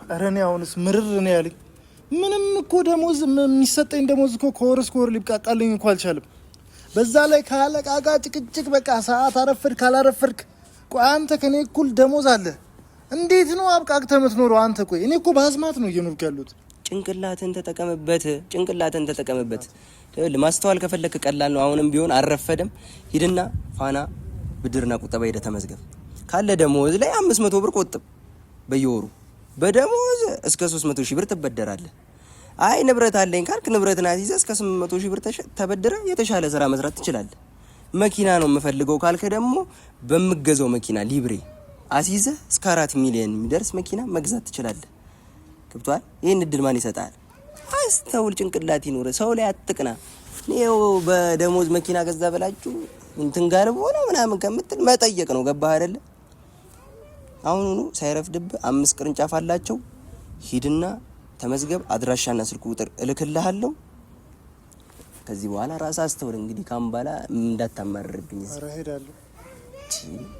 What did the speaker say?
ኧረ እኔ አሁንስ ምርር ነው ያለኝ። ምንም እኮ ደሞዝ የሚሰጠኝ ደሞዝ እኮ ከወር እስከ ወር ሊብቃቃልኝ እኮ አልቻለም። በዛ ላይ ከአለቃ ጋር ጭቅጭቅ፣ በቃ ሰዓት አረፈድክ አላረፈድክ። ቆይ አንተ ከኔ እኩል ደሞዝ አለ፣ እንዴት ነው አብቃቅተህ የምትኖረው አንተ? ቆይ እኔ እኮ በአስማት ነው እየኖርኩ ያሉት። ጭንቅላትን ተጠቀምበት፣ ጭንቅላትን ተጠቀምበት። ማስተዋል ከፈለክ ቀላል ነው። አሁንም ቢሆን አልረፈደም። ሂድና ፋና ብድርና ቁጠባ ሄደህ ተመዝገብ። ካለ ደሞዝ ላይ 500 ብር ቆጥብ በየወሩ፣ በደሞዝ እስከ 300 ሺህ ብር ትበደራለህ። አይ ንብረት አለኝ ካልክ ንብረትን አስይዘህ እስከ 800 ሺህ ብር ተበድረህ የተሻለ ስራ መስራት ትችላለህ። መኪና ነው የምፈልገው ካልክ ደግሞ በምገዛው መኪና ሊብሬ አስይዘህ እስከ 4 ሚሊዮን የሚደርስ መኪና መግዛት ትችላለህ። ገብቶሃል? ይህን እድል ማን ይሰጣል? አስተውል፣ ጭንቅላት ይኑር። ሰው ላይ አትቅና። ይኸው በደሞዝ መኪና ገዛ ብላችሁ እንትን ጋር ሆነ ምናምን ከምትል መጠየቅ ነው። ገባህ አይደለ? አሁኑኑ ሳይረፍድብህ 5 ቅርንጫፍ አላቸው። ሂድና ተመዝገብ። አድራሻና ስልክ ቁጥር እልክልሃለሁ። ከዚህ በኋላ ራስህ አስተውል። እንግዲህ ካምባላ እንዳታማርርብኝ። ኧረ እሄዳለሁ።